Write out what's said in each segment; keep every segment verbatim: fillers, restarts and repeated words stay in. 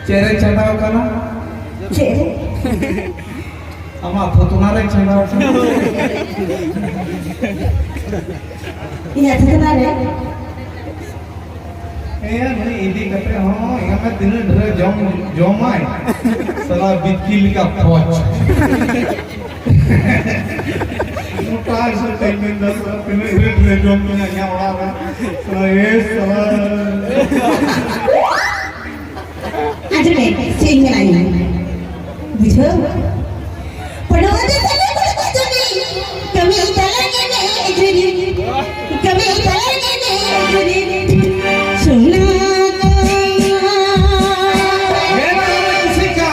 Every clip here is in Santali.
ᱪᱮᱫ ᱨᱮ ᱪᱟᱸᱫᱟᱣ ᱠᱟᱱᱟ? ᱪᱮᱫ ᱨᱮ? ᱟᱢᱟᱜ ᱯᱷᱚᱛᱱᱟ ᱨᱮ ᱪᱟᱸᱫᱟᱣ ᱠᱟᱱᱟ᱾ ᱤᱧᱟᱹᱜ ᱯᱷᱚᱛᱱᱟ ᱨᱮ? ᱦᱮᱸ, ᱱᱩᱭ ᱤᱫᱤ ᱠᱟᱛᱮ ᱦᱚᱸ ᱮᱱᱠᱷᱟᱱ ᱛᱤᱱᱟᱹᱜ ᱰᱷᱮᱨ ᱡᱚᱢ, ᱡᱚᱢᱟᱭ, ᱥᱟᱞᱟ ᱵᱤᱛᱠᱤᱞ ᱞᱮᱠᱟ ᱯᱚᱪ᱾ ᱢᱚᱴᱟ ᱦᱤᱥᱟᱹᱵ ᱛᱮᱧ ᱢᱮᱱ ᱫᱟ, ᱛᱤᱱᱟᱹᱜ ᱰᱷᱮᱨ ᱰᱷᱮᱨ ᱡᱚᱢ ᱛᱤᱧᱟ ᱤᱧᱟᱹᱜ ᱚᱲᱟᱜ ᱨᱮ᱾ ᱥᱟᱞᱟ, ᱮ ᱥᱟᱞᱟ᱾ ᱟᱸᱡᱚᱢ ᱢᱮ, ᱪᱮᱫ ᱤᱧ ᱢᱮᱱᱟ ᱤᱧ? ᱵᱩᱡᱷᱟᱹᱣ? ᱯᱟᱹᱴᱷᱩᱣᱟᱹ ᱫᱚ ᱛᱟᱞᱮ ᱠᱚᱲᱟ ᱠᱚ ᱡᱩᱫᱤ, ᱠᱟᱹᱢᱤ ᱛᱟᱞᱟ ᱜᱮ ᱱᱮ ᱡᱩᱫᱤ, ᱠᱟᱹᱢᱤ ᱛᱟᱞᱟ ᱜᱮ ᱱᱮ ᱡᱩᱫᱤ, ᱥᱩᱱᱟ ᱠᱚ᱾ ᱢᱮᱱᱟ ᱟᱞᱮ ᱠᱩᱥᱤ ᱠᱟ᱾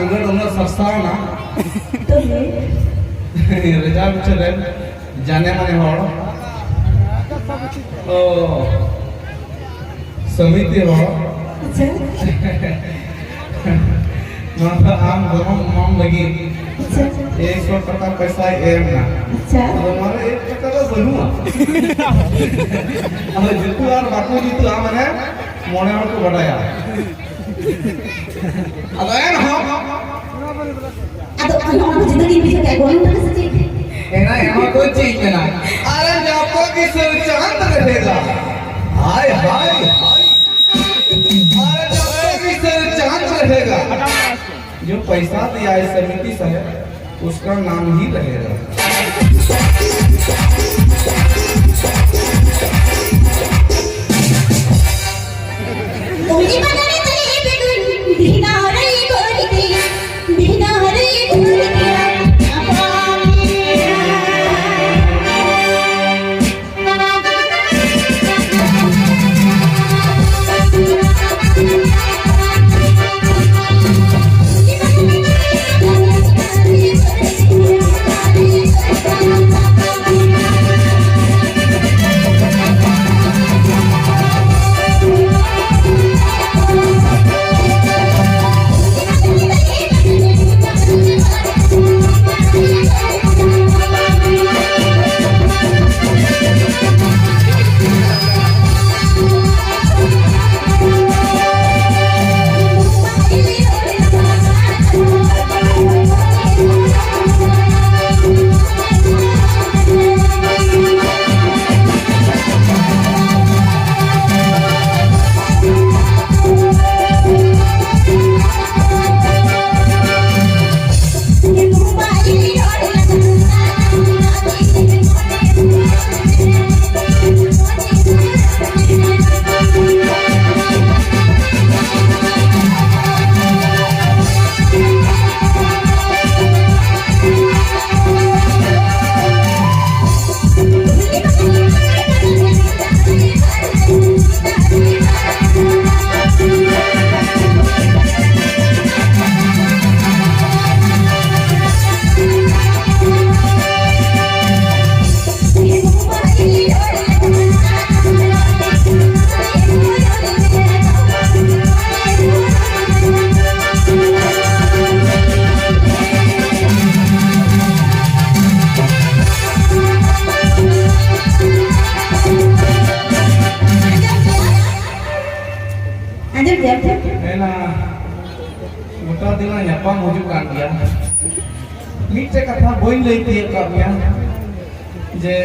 ᱩᱱᱟᱹᱜ ᱩᱱᱟᱹᱜ ᱥᱟᱨᱥᱟᱣᱱᱟ᱾ ᱛᱚᱵᱮ? ᱨᱮᱡᱟᱞᱴ ᱨᱮ ᱡᱟᱱᱮ ᱢᱟᱱᱮ ᱦᱚᱲ᱾ ᱚ, ᱥᱚᱢᱤᱛᱤ ᱦᱚᱲ᱾ ᱟᱪᱪᱷᱟ᱾ ᱱᱚᱣᱟ ᱫᱚ ᱟᱢ ᱜᱚᱱᱚᱝ ᱮᱢᱟᱢ ᱞᱟᱹᱜᱤᱫ ᱟᱪᱪᱷᱟ᱾ ᱮᱠᱥᱚ ᱴᱟᱠᱟ ᱯᱚᱭᱥᱟᱭ ᱮᱢ ᱮᱱᱟ᱾ ᱟᱪᱪᱷᱟ᱾ ᱟᱫᱚ ᱱᱚᱣᱟ ᱨᱮ ᱮᱠ ᱴᱟᱠᱟ ᱫᱚ ᱵᱟᱹᱱᱩᱜᱼᱟ᱾ ᱟᱫᱚ ᱡᱩᱛᱩᱜ ᱟᱨ ᱵᱟᱠᱚ ᱡᱩᱛᱩᱜᱼᱟ, ᱢᱟᱱᱮ ᱢᱚᱬᱮ ᱦᱚᱲ ᱠᱚ ᱵᱟᱰᱟᱭᱟ᱾ ᱟᱫᱚ ᱮᱱᱦᱚᱸ ᱟᱫᱚ ᱟᱞᱚ ᱟᱞᱚ ᱡᱩᱫᱟᱹ ᱜᱮᱧ ᱵᱩᱡᱷᱟᱹᱣ ᱠᱮᱫᱟ, ᱜᱚᱱᱚᱝ ᱫᱚ ᱥᱮ ᱪᱮᱫ? ᱮᱱᱟ ᱮᱱᱦᱚᱸ ᱠᱚ ᱪᱮᱫ ᱢᱮᱱᱟ? ᱟᱨᱮ ᱡᱟᱯᱚ ᱠᱤᱥᱟᱹᱬ ᱪᱟᱸᱫ ᱨᱮᱦᱮᱜᱟ᱾ ᱦᱟᱭ ᱦᱟᱭ ᱦᱟᱭ। अरे जब तक इस चांद रहेगा, जो पैसा दिया है समिति साहब, उसका नाम ही रहेगा। ᱟᱸᱡᱚᱢ ᱜᱮᱭᱟ ᱯᱮ? ᱢᱮᱱᱟ, ᱜᱚᱴᱟ ᱫᱤᱱ ᱞᱟᱝ ᱧᱟᱯᱟᱢ ᱦᱤᱡᱩᱜ ᱠᱟᱱ ᱜᱮᱭᱟ᱾ ᱢᱤᱫᱴᱮᱡ ᱠᱟᱛᱷᱟ ᱵᱟᱹᱧ ᱞᱟᱹᱭ ᱛᱤᱭᱳᱜ ᱠᱟᱜ ᱢᱮᱭᱟ, ᱡᱮ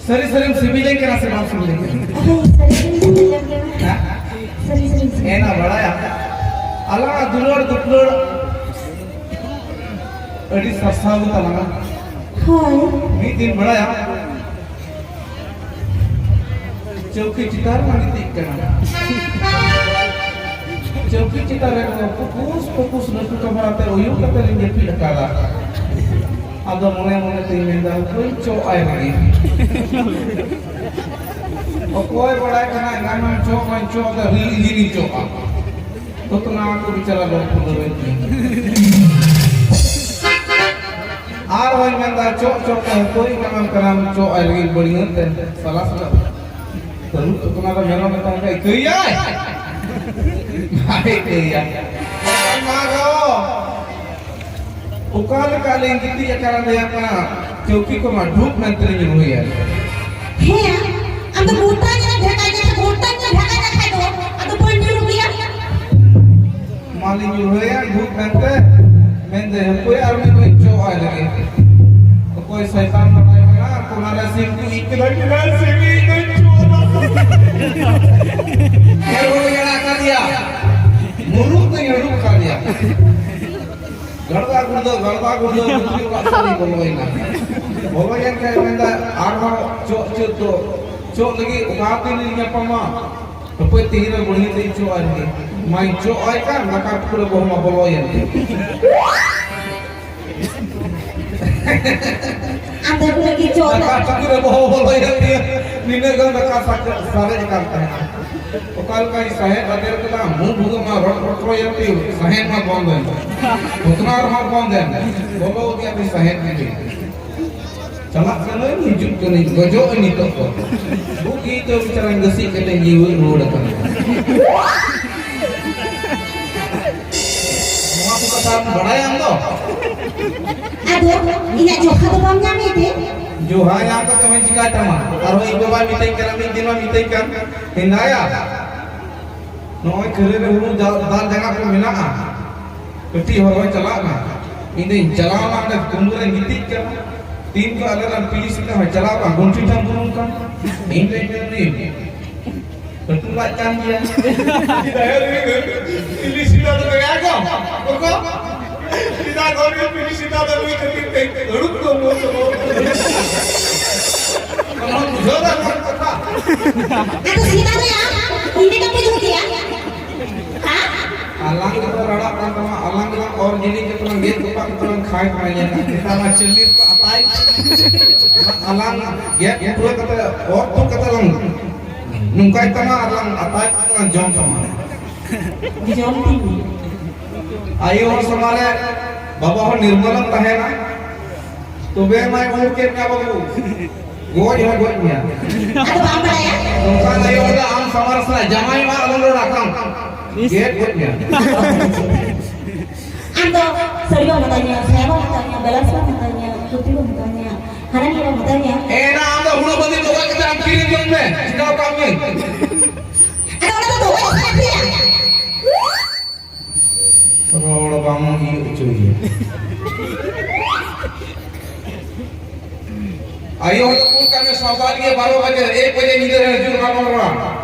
ᱥᱟᱹᱨᱤ ᱥᱟᱹᱨᱤᱢ ᱥᱤᱵᱤᱞᱤᱧ ᱠᱟᱱᱟ ᱥᱮ ᱵᱟᱢ ᱥᱤᱵᱤᱞᱤᱧ ᱠᱟᱱᱟ? ᱦᱮᱸ, ᱥᱟᱹᱨᱤ ᱥᱟᱹᱨᱤ ᱥᱤᱵᱤᱞᱤᱧ ᱠᱟᱱᱟ᱾ ᱦᱮᱸ? ᱥᱟᱹᱨᱤ ᱥᱟᱹᱨᱤ ᱥᱤᱵᱤᱞ᱾ ᱮᱱᱟ ᱵᱟᱲᱟᱭᱟ, ᱟᱞᱟᱝᱟᱜ ᱫᱩᱞᱟᱹᱲ ᱫᱩᱯᱞᱟᱹᱲ ᱟᱹᱰᱤ ᱥᱟᱨᱥᱟᱣ ᱜᱮ ᱛᱟᱞᱟᱝᱟ᱾ ᱦᱳᱭ᱾ ᱢᱤᱫ ᱫᱤᱱ ᱵᱟᱲᱟᱭᱟ, ᱪᱟᱹᱣᱠᱤ ᱪᱮᱛᱟᱱ ᱨᱮ ᱜᱤᱛᱤᱡ ᱠᱟᱱᱟ᱾ ᱪᱟᱹᱣᱠᱤ ᱪᱮᱛᱟᱱ ᱨᱮ ᱯᱩᱠᱩᱥ ᱯᱩᱠᱩᱥ ᱞᱟᱹᱴᱩ ᱠᱟᱢᱨᱟ ᱛᱮ ᱩᱭᱩ ᱠᱟᱛᱮ ᱞᱤᱧ ᱡᱟᱹᱯᱤᱫ ᱟᱠᱟᱫᱟ᱾ ᱟᱫᱚ ᱢᱚᱱᱮ ᱢᱚᱱᱮ ᱛᱤᱧ ᱢᱮᱱᱫᱟ, "ᱵᱟᱹᱧ ᱪᱚᱜ ᱟᱭ ᱨᱮᱜᱮ᱾ ᱚᱠᱚᱭ ᱵᱟᱲᱟᱭ ᱠᱟᱱᱟ, ᱮᱱᱟᱝ ᱪᱚᱜ ᱢᱟᱧ ᱪᱚᱜ ᱫᱟ, ᱨᱤᱞ ᱤᱫᱤ ᱞᱤᱧ ᱪᱚᱜᱼᱟ᱾" ᱛᱚ ᱛᱚ ᱱᱚᱣᱟ ᱠᱚ ᱵᱤᱪᱟᱨᱟ ᱜᱚᱞᱯᱚ ᱫᱚ ᱵᱟᱹᱧ ᱟᱨ ᱦᱚᱸᱧ ᱢᱮᱱᱫᱟ, ᱪᱚᱜ ᱪᱚᱜ ᱛᱮ ᱦᱟᱹᱯᱟᱹᱭ ᱠᱟᱱᱟᱢ ᱠᱟᱱᱟᱢ, ᱪᱚᱜ ᱟᱭ ᱞᱟᱹᱜᱤᱫ ᱵᱟᱹᱲᱤᱭᱟᱹ ᱛᱮ ᱥᱟᱞᱟ ᱥᱟᱞᱟ᱾ ᱛᱟᱹᱨᱩᱵ ᱛᱚ ᱚᱱᱟ ᱫᱚ ᱢᱮᱨᱚᱢ ᱢᱮᱛᱟᱭ ᱠᱷᱟᱡ ᱤᱠᱟᱹᱭᱟᱭ? ᱵᱟᱭ ᱤᱠᱟᱹᱭᱟ᱾ ᱢᱟ ᱜᱚ, ᱚᱠᱟ ᱞᱮᱠᱟ ᱞᱤᱧ ᱜᱤᱛᱤᱡ ᱟᱠᱟᱱᱟ ᱞᱟᱹᱭᱟ ᱠᱟᱱᱟ, ᱪᱟᱹᱣᱠᱤ ᱠᱚᱢᱟ ᱰᱷᱩᱠ ᱢᱮᱱᱛᱮ ᱞᱤᱧ ᱨᱩᱦᱮᱫᱼᱟ᱾ ᱦᱮᱸ, ᱟᱢ ᱫᱚ ᱜᱚᱴᱟ ᱧᱮᱞ ᱰᱷᱮᱠᱟ ᱧᱮᱞ, ᱜᱚᱴᱟ ᱧᱮᱞ ᱰᱷᱮᱠᱟ ᱧᱮᱞ ᱠᱷᱟᱡ ᱫᱚ ᱟᱫᱚ ᱵᱟᱹᱧ ᱧᱩᱨᱩ ᱜᱮᱭᱟ᱾ ᱢᱟᱞᱤᱧ ᱧᱩᱨᱦᱟᱹᱭᱟ ᱵᱷᱩᱛ ᱢᱮᱱᱛᱮ, ᱢᱮᱱᱫᱟᱭ, "ᱦᱟᱹᱯᱟᱹᱭ ᱟᱨ ᱢᱤᱫ ᱫᱷᱟᱣ ᱪᱚᱜ ᱟᱭ ᱞᱟᱹᱜᱤᱫ᱾ ᱚᱠᱚᱭ ᱥᱚᱭᱛᱟᱱ ᱵᱟᱰᱟᱭ ᱠᱟᱱᱟ, ᱠᱚᱱᱟ ᱨᱮ ᱥᱤᱢ ᱠᱚ ᱤᱡ ᱠᱮᱫᱟ, ᱠᱮᱫᱟ, ᱥᱤᱢ ᱤᱡ ᱫᱚ ᱪᱚᱜ ᱟᱫᱟ᱾" ᱮᱨ ᱦᱚᱸ ᱮᱲᱟ ᱠᱟᱫᱮᱭᱟ, ᱢᱩᱨᱩᱫ ᱫᱚᱧ ᱦᱟᱹᱨᱩᱵ ᱠᱟᱫᱮᱭᱟ᱾ ᱜᱟᱲᱫᱟ ᱜᱩᱲᱫᱟᱹ, ᱜᱟᱲᱫᱟ ᱜᱩᱲᱫᱟᱹ, ᱵᱷᱤᱛᱨᱤ ᱚᱲᱟᱜ ᱥᱮᱫ ᱤᱧ ᱵᱚᱞᱚᱭᱮᱱᱟ᱾ ᱵᱚᱞᱚᱭᱮᱱ ᱠᱷᱟᱡ ᱢᱮᱱᱫᱟ, "ᱟᱨᱦᱚᱸ ᱪᱚᱜ ᱪᱚᱜ ᱫᱚ, ᱪᱚᱜ ᱞᱟᱹᱜᱤᱫ ᱚᱠᱟ ᱛᱤᱱ ᱨᱤᱧ ᱧᱟᱯᱟᱢᱟ?" ᱦᱟᱯᱳᱭ ᱛᱤᱦᱤᱧ ᱨᱮ ᱵᱩᱲᱦᱤ ᱛᱮᱧ ᱪᱚᱜ ᱟᱭ ᱜᱮ᱾ ᱢᱟᱧ ᱪᱚᱜ ᱟᱭ ᱠᱟᱱ, ᱫᱟᱠᱟ ᱴᱩᱠᱩᱨ ᱨᱮ ᱵᱚᱦᱚᱜ ᱢᱟ ᱵᱚᱞᱚᱭᱮᱱ ᱜᱮ᱾ ᱟᱫᱚ ᱠᱚ ᱞᱟᱹᱜᱤᱫ ᱪᱚᱜ ᱫᱟᱠᱟ ᱴᱩᱠᱩᱨ ᱨᱮ ᱵᱚᱦᱚᱜ ᱵᱚᱞᱚᱭᱮᱱ ᱜᱮ᱾ ᱱᱤᱱᱟᱹᱜ ᱜᱟᱱ ᱫᱟᱠᱟ ᱥᱟᱨᱮᱡ ᱟᱠᱟᱱ ᱛᱟᱦᱮᱸᱱᱟ᱾ ᱚᱠᱟ ᱞᱮᱠᱟᱧ ᱥᱟᱦᱮᱫ ᱟᱫᱮᱨ ᱠᱮᱫᱟ, ᱢᱩ ᱵᱷᱩᱜᱟᱹᱜ ᱢᱟ ᱨᱚᱴ ᱨᱚᱴᱨᱚᱭᱮᱱ ᱛᱤᱧ, ᱥᱟᱦᱮᱫ ᱢᱟ ᱵᱚᱱᱫ ᱮᱱ᱾ ᱦᱚᱛᱱᱟ ᱨᱮᱦᱚᱸ ᱵᱚᱱᱫ ᱮᱱ᱾ ᱵᱚᱞᱚ ᱩᱛᱤ ᱟᱹᱰᱤ ᱥᱟᱦᱮᱫ ᱜᱮ᱾ ᱪᱟᱞᱟᱜ ᱠᱟᱹᱱᱟᱹᱧ, ᱦᱤᱡᱩᱜ ᱠᱟᱹᱱᱟᱹᱧ, ᱜᱚᱡᱚᱜ ᱟᱹᱧ ᱱᱤᱛᱚᱜ ᱫᱚ᱾ ᱵᱩᱜᱤ ᱛᱮ ᱵᱮᱪᱟᱨᱟᱧ ᱜᱟᱹᱥᱤ ᱠᱟᱛᱮᱧ ᱡᱤᱣᱮᱫ ᱨᱩᱣᱟᱹᱲ ᱟᱠᱟᱱᱟ᱾ ᱱᱚᱣᱟ ᱠᱚ ᱠᱟᱛᱷᱟ ᱵᱟᱲᱟᱭᱟᱢ ᱫᱚ? ᱟᱫᱚ ᱤᱧᱟᱹᱜ ᱡᱚᱠᱷᱟ ᱫᱚ ᱵᱟᱢ ᱧᱟᱢᱮᱫ ᱛᱮ? ᱡᱚᱦᱟᱨ ᱧᱟᱢ ᱠᱟᱛᱮ ᱦᱚᱸᱧ ᱪᱤᱠᱟᱹᱭ ᱛᱟᱢᱟ? ᱟᱨᱦᱚᱸ ᱤᱧ ᱵᱟᱵᱟᱭ ᱢᱤᱛᱟᱹᱧ ᱠᱟᱱᱟ, ᱢᱤᱫ ᱫᱤᱱ ᱢᱟ ᱢᱤᱛᱟᱹᱧ ᱠᱟᱱ, ᱦᱮᱸᱫᱟᱭᱟ, ᱱᱚᱜᱼᱚᱭ ᱠᱷᱟᱹᱨᱟᱹᱭ ᱨᱮ ᱦᱩᱲᱩ ᱫᱟ-, ᱫᱟᱞ ᱡᱟᱸᱜᱟ ᱠᱚ ᱢᱮᱱᱟᱜᱼᱟ, ᱠᱟᱹᱴᱤᱡ ᱦᱚᱨᱚᱭ ᱪᱟᱞᱟᱜ ᱢᱮ᱾ ᱤᱧ ᱫᱚᱧ ᱪᱟᱞᱟᱣ ᱮᱱᱟ, ᱚᱸᱰᱮ ᱠᱩᱢᱵᱟᱹ ᱨᱮᱧ ᱜᱤᱛᱤᱡ ᱠᱟᱱᱟ᱾ ᱛᱤᱱ ᱠᱷᱚᱱ ᱟᱞᱮ ᱨᱮᱱ ᱯᱤᱞᱤ ᱥᱮᱛᱟ ᱦᱚᱸᱭ ᱪᱟᱞᱟᱣ ᱠᱟᱱ, ᱜᱚᱱᱴᱷᱤ ᱴᱷᱮᱱ ᱵᱩᱨᱩᱢ ᱠᱟᱱ᱾ ᱤᱧ ᱫᱚᱧ ᱢᱮᱱ, ᱞᱟᱹᱴᱩ ᱞᱟᱡ ᱠᱟᱱ ᱜᱮᱭᱟ᱾ ᱤᱞᱤᱥᱤᱫᱟ ᱫᱚ ᱵᱮᱜᱟ ᱠᱚ, ᱠᱚ, ᱪᱮᱫᱟᱜ ᱜᱚᱨᱤᱵ ᱤᱞᱤᱥᱤᱫᱟ ᱫᱚ ᱱᱩᱭ ᱠᱷᱟᱹᱛᱤᱨ ᱛᱮ ᱦᱟᱹᱲᱩᱵ ᱠᱚ ᱢᱚᱡᱽ ᱠᱚ᱾ ᱚᱱᱟ ᱵᱩᱡᱷᱟᱹᱣ ᱫᱟ ᱱᱚᱣᱟ ᱠᱟᱛᱷᱟ᱾ ᱟᱫᱚ ᱥᱮᱛᱟ ᱫᱚ ᱭᱟ, ᱤᱧ ᱫᱚ ᱵᱟᱯᱮ ᱡᱩᱛ ᱜᱮᱭᱟ᱾ ᱦᱮᱸ? ᱟᱞᱟᱝ ᱜᱮ ᱨᱟᱲᱟᱜ ᱠᱟᱱ ᱛᱟᱢᱟ, ᱟᱞᱟᱝ ᱜᱮᱞᱟᱝ ᱚᱨ ᱡᱤᱞᱤᱧ ᱠᱟᱛᱮ ᱞᱟᱝ ᱜᱮᱫ ᱛᱚᱯᱟᱜ ᱠᱟᱛᱮ ᱞᱟᱝ ᱠᱷᱟᱭ ᱠᱷᱟᱭ ᱞᱮᱱᱟ᱾ ᱱᱮᱛᱟᱨ ᱢᱟ ᱪᱟᱹᱞᱤ ᱠᱚ ᱟᱛᱟᱭ᱾ ᱟᱞᱟᱝ ᱜᱮᱫ ᱯᱩᱨᱟᱹ ᱠᱟᱛᱮ, ᱚᱨ ᱛᱩᱫ ᱠᱟᱛᱮ ᱞᱟᱝ ᱱᱚᱝᱠᱟᱭ ᱛᱟᱢᱟ ᱟᱨ ᱞᱟᱝ ᱟᱛᱟᱭ ᱠᱟᱛᱮ ᱞᱟᱝ ᱡᱚᱢ ᱛᱟᱢᱟ᱾ ᱡᱚᱢ ᱛᱤᱧ ᱢᱮ᱾ ᱟᱭᱳ ᱦᱚᱲ ᱥᱟᱢᱟᱝ ᱨᱮ ᱵᱟᱵᱟ ᱦᱚᱲ ᱱᱤᱨᱢᱚᱞᱮᱢ ᱛᱟᱦᱮᱱᱟ, ᱛᱚᱵᱮ ᱢᱟᱭ ᱩᱨ ᱠᱮᱫ ᱢᱮᱭᱟ ᱵᱟᱹᱵᱩ, ᱜᱚᱡ ᱦᱚᱸ ᱜᱚᱡ ᱢᱮᱭᱟ᱾ ᱟᱫᱚ ᱵᱟᱢ ᱵᱟᱲᱟᱭᱟ? ᱱᱚᱝᱠᱟᱱ ᱟᱭᱳ ᱦᱚᱲ ᱫᱚ ᱟᱢ ᱥᱟᱢᱟᱝ ᱨᱮ ᱥᱟᱞᱟᱜ ᱡᱟᱢᱟᱭ ᱢᱟ ᱟᱞᱚᱢ ᱨᱚᱲ ᱟᱠᱟᱢ, ᱜᱮᱫ ᱜᱚᱡ ᱢᱮᱭᱟ᱾ ᱟᱢ ᱫᱚ ᱥᱟᱹᱲᱤ ᱵᱟᱢ ᱦᱟᱛᱟᱣ ᱧᱟ, ᱥᱟᱭᱟ ᱵᱟᱢ ᱦᱟᱛᱟᱣ ᱧᱟ, ᱵᱮᱞᱟᱥ ᱵᱟᱢ ᱦᱟᱛᱟᱣ ᱧᱟ, ᱠᱩᱨᱛᱤ ᱵᱟᱢ ᱦᱟᱛᱟᱣ ᱧᱟ, ᱦᱟᱱᱟ ᱱᱤᱭᱟᱹ ᱵᱟᱢ ᱦᱟᱛᱟᱣ ᱧᱟ᱾ ᱮᱱᱟ ᱟᱢ ᱫᱚ ᱦᱩᱲᱩ ᱵᱟᱹᱫᱤ ᱵᱚᱜᱟ ᱠᱟᱛᱮ ᱟᱢ ᱠᱤᱨᱤᱧ ᱡᱚᱝ ᱢᱮ, ᱪᱤᱠᱟᱹᱣ ᱠᱟᱜ ᱢᱮ᱾ ᱟᱫᱚ ᱚᱱᱟ ᱫᱚ ᱫᱚᱦᱚ ᱠᱟᱛᱮ ᱟᱹᱠᱷᱨᱤᱧᱟ᱾ ᱨᱚᱲ ᱵᱟᱝ ᱤᱭᱟᱹ ᱦᱚᱪᱚᱭᱮᱭᱟ᱾ ᱟᱭᱳ ᱦᱚᱲ ᱫᱚ ᱠᱩᱞ ᱠᱟᱜ ᱢᱮ ᱥᱟᱶᱛᱟ ᱨᱮᱜᱮ ᱵᱟᱨᱚ ᱵᱟᱡᱮ, ᱮᱠ ᱵᱟᱡᱮ ᱧᱤᱫᱟᱹ ᱨᱮ ᱦᱤᱡᱩᱜ ᱨᱮᱱᱟᱜ ᱵᱟᱝ ᱨᱚᱲᱟ᱾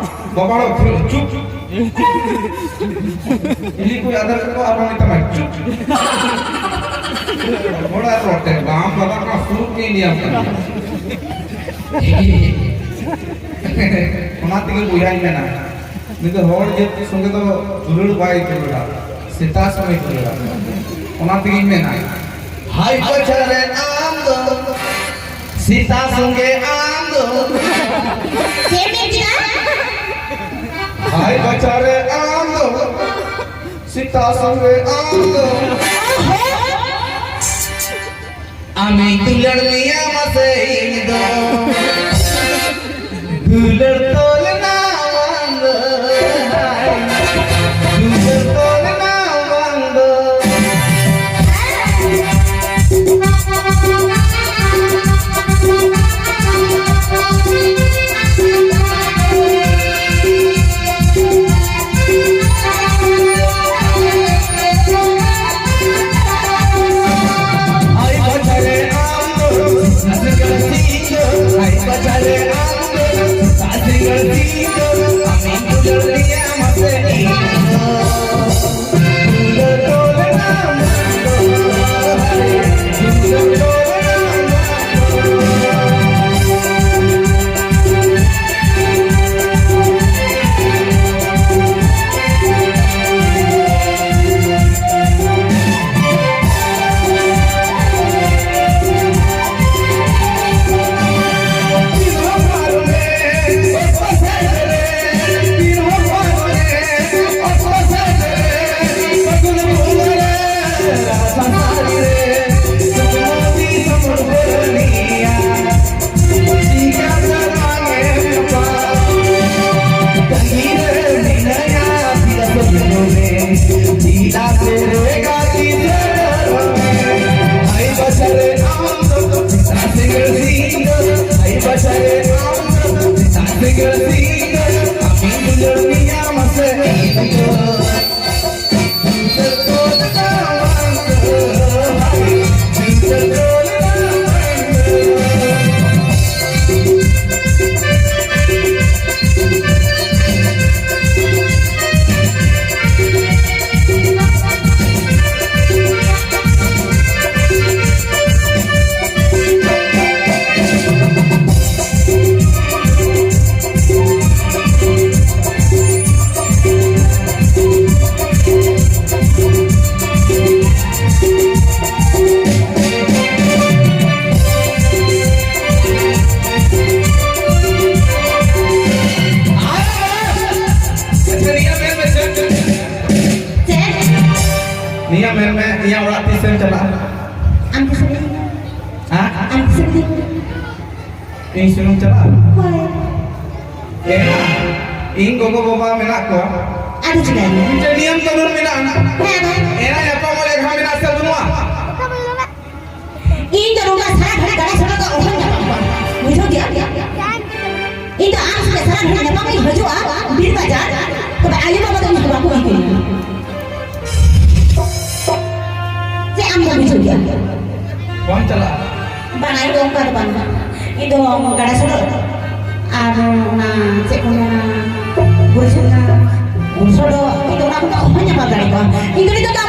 ᱵᱟᱵᱟ ᱦᱚᱲ ᱪᱩᱯ᱾ ᱤᱞᱤ ᱠᱚ ᱟᱫᱟᱨ ᱠᱟᱠᱚ ᱟᱨ ᱵᱟᱝ ᱢᱮᱛᱟᱢᱟ ᱪᱩᱯ᱾ ᱦᱚᱲ ᱟᱨ ᱨᱚᱲ ᱛᱮ ᱵᱟᱢ ᱵᱟᱵᱟ ᱠᱟᱱᱟ ᱥᱩᱨ ᱜᱮ ᱧᱮᱞ ᱠᱟᱱᱟ᱾ ᱚᱱᱟ ᱛᱮᱜᱮ ᱵᱚᱭᱦᱟᱧ ᱢᱮᱱᱟ᱾ ᱱᱤᱛᱚᱜ ᱦᱚᱲ ᱡᱟᱹᱛᱤ ᱥᱚᱸᱜᱮ ᱫᱚ ᱫᱩᱞᱟᱹᱲ ᱵᱟᱭ ᱫᱩᱞᱟᱹᱲᱟ, ᱥᱮᱛᱟ ᱥᱚᱸᱜᱮ ᱫᱩᱞᱟᱹᱲᱟ᱾ ᱚᱱᱟ ᱛᱮᱜᱤᱧ ᱢᱮᱱᱟ, ᱦᱟᱭ ᱯᱟᱪᱷᱟ ᱨᱮ ᱟᱢ ᱫᱚ ᱥᱮᱛᱟ ᱥᱚᱸᱜᱮ ᱟᱢ ᱫᱚ᱾ ᱪᱮᱫ ᱮᱢ ᱢᱮᱱ ᱠᱮᱫᱟ? ᱦᱟᱭ ᱯᱟᱪᱷᱟ ᱨᱮ ᱟᱢ ᱫᱚ ᱥᱮᱛᱟ ᱥᱚᱸᱜᱮ ᱟᱢ ᱫᱚ᱾ ᱟᱢᱤᱧ ᱫᱩᱞᱟᱹᱲ ᱢᱮᱭᱟ ᱢᱟᱥᱮ ᱤᱧ ᱫᱚ᱾ ᱫᱩᱞᱟᱹᱲ ᱛᱚᱞ ᱮᱱᱟ ᱵᱟᱝ ᱫᱚ᱾ ᱫᱩᱞᱟᱹᱲ ᱛᱚᱞ ᱮᱱᱟ ᱵᱟᱝ ᱫᱚ᱾ ᱱᱤᱭᱟᱹ ᱢᱮᱱ ᱢᱮ, ᱤᱧᱟᱹᱜ ᱚᱲᱟᱜ ᱛᱤᱥᱮᱢ ᱪᱟᱞᱟᱜᱼᱟ? ᱟᱢ ᱠᱩᱥᱤ᱾ ᱦᱮᱸ? ᱟᱢ ᱠᱩᱥᱤ᱾ ᱤᱧ ᱥᱩᱱᱩᱢ ᱪᱟᱞᱟᱜᱼᱟ? ᱦᱳᱭ᱾ ᱮᱨᱟ, ᱤᱧ ᱜᱚᱜᱚ ᱵᱟᱵᱟ ᱢᱮᱱᱟᱜ ᱠᱚᱣᱟ᱾ ᱟᱫᱚ ᱪᱤᱠᱟᱹᱭᱮᱱᱟ? ᱢᱤᱫᱴᱮᱱ ᱱᱤᱭᱚᱢ ᱠᱟᱹᱱᱩᱱ ᱢᱮᱱᱟᱜᱼᱟ᱾ ᱦᱮᱸ, ᱟᱫᱚ? ᱮᱨᱟ ᱧᱟᱯᱟᱢ ᱞᱮᱠᱷᱟᱱ ᱢᱮᱱᱟᱜ ᱥᱮ ᱵᱟᱹᱱᱩᱜᱼᱟ? ᱤᱧ ᱫᱚ ᱱᱚᱝᱠᱟ ᱥᱟᱨᱟ ᱜᱷᱟᱹᱲᱤ ᱜᱟᱰᱟ ᱥᱚᱰᱚᱜ ᱫᱚ ᱚᱦᱚᱧ ᱧᱟᱯᱟᱢ ᱠᱚᱣᱟ᱾ ᱵᱩᱡᱷᱟᱹᱣ ᱠᱮᱜᱼᱟ? ᱤᱧ ᱫᱚ ᱟᱢ ᱥᱟᱛᱮ ᱥᱟᱨᱟ ᱜᱷᱟᱹᱲᱤ ᱧᱟᱯᱟᱢ ᱤᱧ ᱦᱤᱡᱩᱜᱼᱟ ᱵᱤᱨ ᱵᱟᱡᱟᱨ, ᱛᱚᱵᱮ ᱟᱭᱳ ᱵᱟᱵᱟ ᱫᱚ ᱤᱧ ᱫᱚ ᱵᱟᱠᱚ ᱤᱫᱤᱧᱟ᱾ ᱪᱮᱫ ᱟᱢ ᱫᱚ ᱵᱩᱡᱷᱟᱹᱣ ᱠᱮᱜᱼᱟ? ᱵᱟᱢ ᱪᱟᱞᱟᱜᱼᱟ? ᱵᱟᱝ, ᱤᱧ ᱫᱚ ᱚᱱᱠᱟ ᱫᱚ ᱵᱟᱝ᱾ ᱤᱧ ᱫᱚ ᱜᱟᱰᱟ ᱥᱚᱰᱚᱜ ᱟᱨ ᱚᱱᱟ ᱪᱮᱫ ᱠᱚ ᱢᱮᱱᱟ, ᱵᱩᱨᱩ ᱥᱚᱰᱚᱜ, ᱤᱧ ᱫᱚ ᱚᱱᱟ ᱠᱚᱫᱚ ᱚᱦᱚᱧ ᱧᱟᱯᱟᱢ ᱫᱟᱲᱮ ᱠᱚᱣᱟ᱾ ᱤᱧ ᱫᱚ ᱱᱤᱛᱚᱜ ᱫᱚ